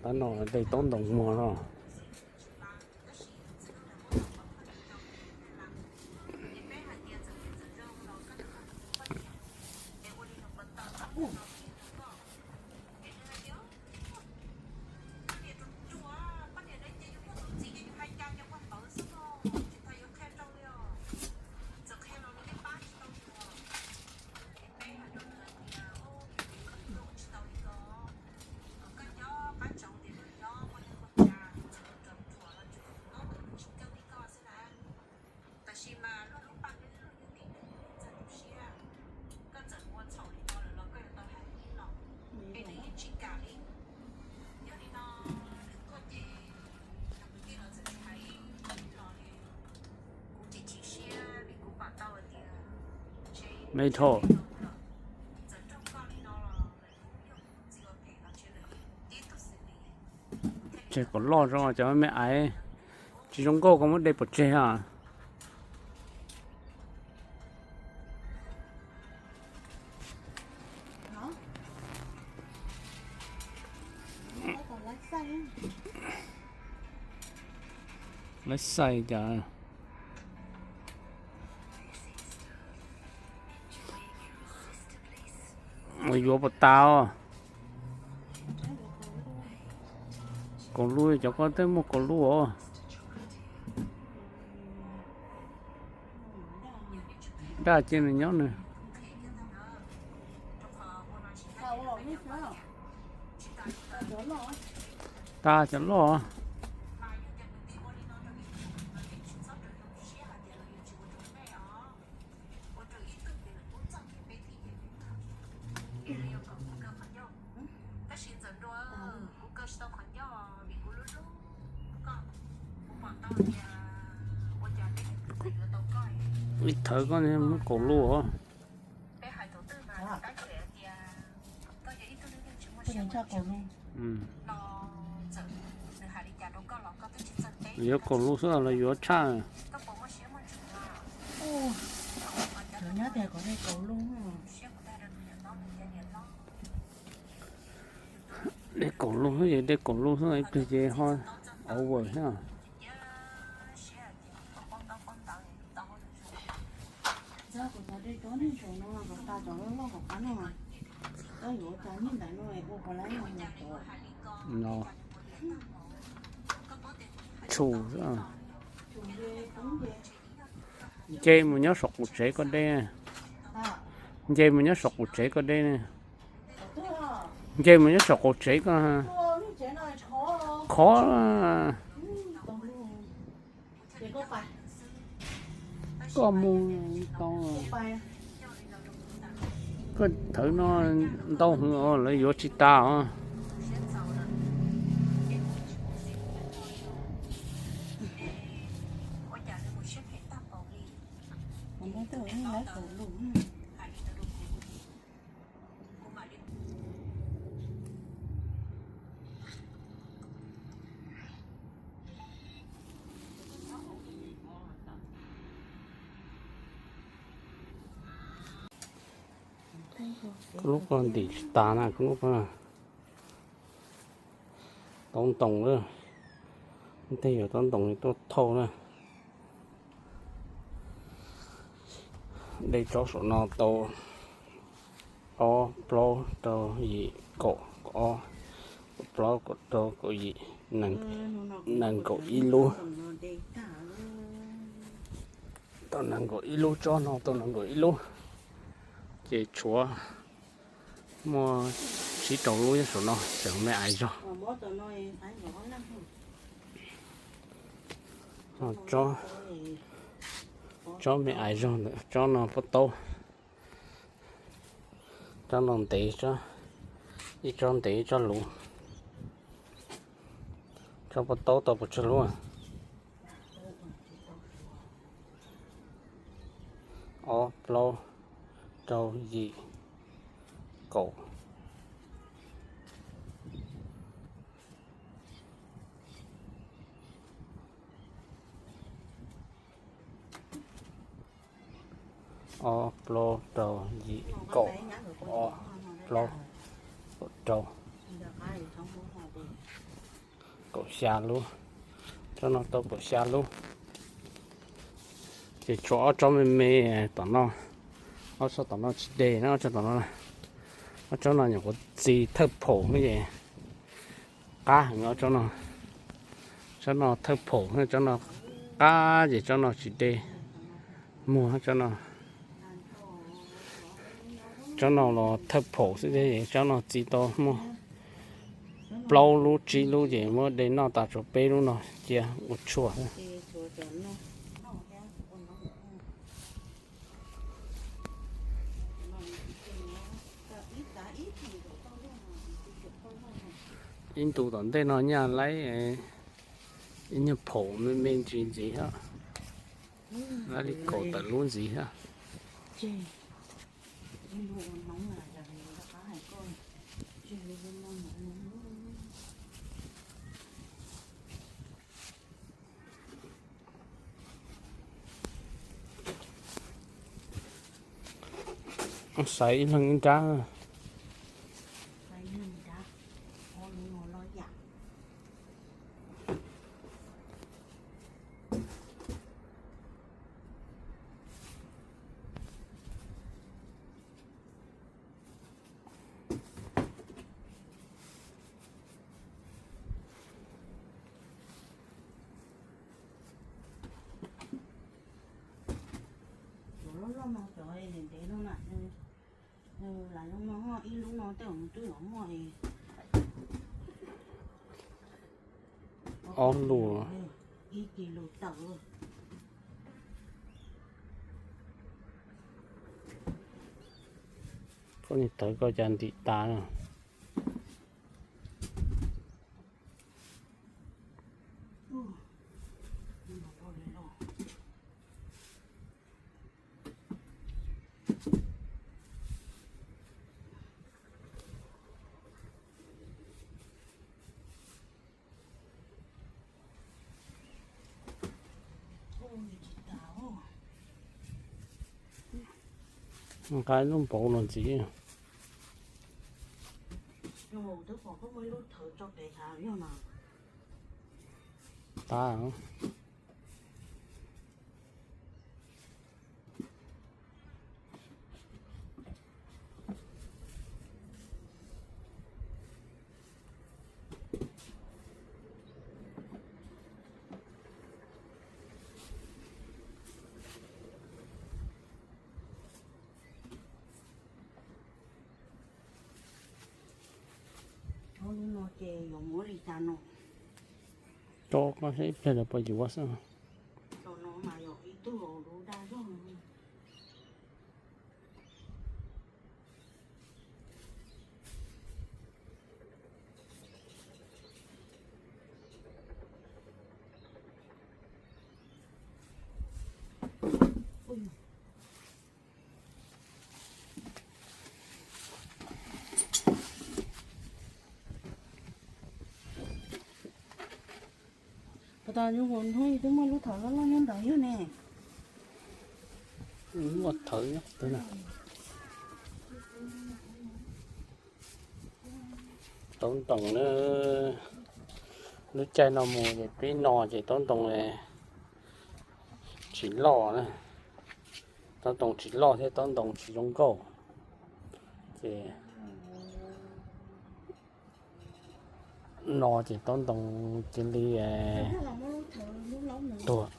Tab no de taub ntoos muag no. Me tho, tseg kom loj zoo cov me aiv, tsis zoo nkauj koj muab de pov tseg a. Lawv xais cas? Mus yuav puas tas os? Kaus lub cov koj tej muaj kaus lub os. Daj cia nws nyob nws. Tag cov loj. Ib thawv koj muab kaus lub os. Yuav kaus lub xwb los yuav tshaj. De kaus lub, de kaus lub xwb ib pliag ces ho over thiab. No, tsum. Nce mus nyob saum qaum tsev koj de. Nce mus nyob saum qaum tsev koj de. Nce mus nyob saum qaum tsev koj. Khov. Koj mus tau. Koj thawv no ntau hwv os, lawv yuav tsis tas os. Koj lub koj ntim tsis tas na, koj lub koj taub ntoos lawm. Tej yog taub ntoos tuaj thauj na. De tsob saum no tau ob plaub rau yim kaum, ob, kaum plaub kaum rau kaum yim, nees nkaum ib lub. Tau nees nkaum ib lub, tsob no tau nees nkaum ib lub. Ces tshuav muaj tsib rau lub nyob saum no tseem me aiv zog. Tsob me aiv zog ntawm tsob no pob taub. Tsob no ntev, ib tsob ntev ib tsob luv. Tsob pob taub tau puas tsawg lub? Ob, plaub, rau, yim, kaum. Ob, plaub, rau, yim, kaum. Ob, plaub, kaum, rau. Kaum xya lub, tsob no tau kaum xya lub. Ces tshuav ob tsob me me tom no, ob tsob tom no tsis de na, ob tsob tom no, ob tsob no nyuam qhuav txi thawj phaum xwb ces qab heev ob tsob no. Tsob no thawj phaum, tsob no qab ces tsob no tsis de. Muag tsob no, tsob no los thawj phaum xwb thiab, tsob no txi tau muaj plaub lub tsib lub ces muab de noj tas, tshuav peb lub no cia ua tshuaj xwb. Ib ntu tom ntej no nyaj laib ib nyuag phaum me me ntsis ntxiv thiab, laib li kaum tawm lub ntxiv thiab. Xaiv ib leeg ib nrab. Cov loj loj no cov ntev no na, nws lam zoo no, ib lub no tej zaum nws twb yuav muaj ob lus, ib kis lus tawm. Koj niag tawv koj cas ntim tas na. Nqa lub npauv los ntxiv. Tas. Ob lub no ces yuav muab li cas no? Tso koj saib ib pliag lawv puas yuav xwb. Los no mas yog ib tug lub dag zog. Puas tas yus ua hnub twb muaj lub thawv loj loj nyob ntawd yog ne? Muaj thawv nyob twg na? Taub ntoos na, lub caij no mus ces peb no ces taub ntoos tsis loj na, taub ntoos tsis loj thiab taub ntoos tsis zoo nkauj. Ces no ces taub ntoos cia li tuag.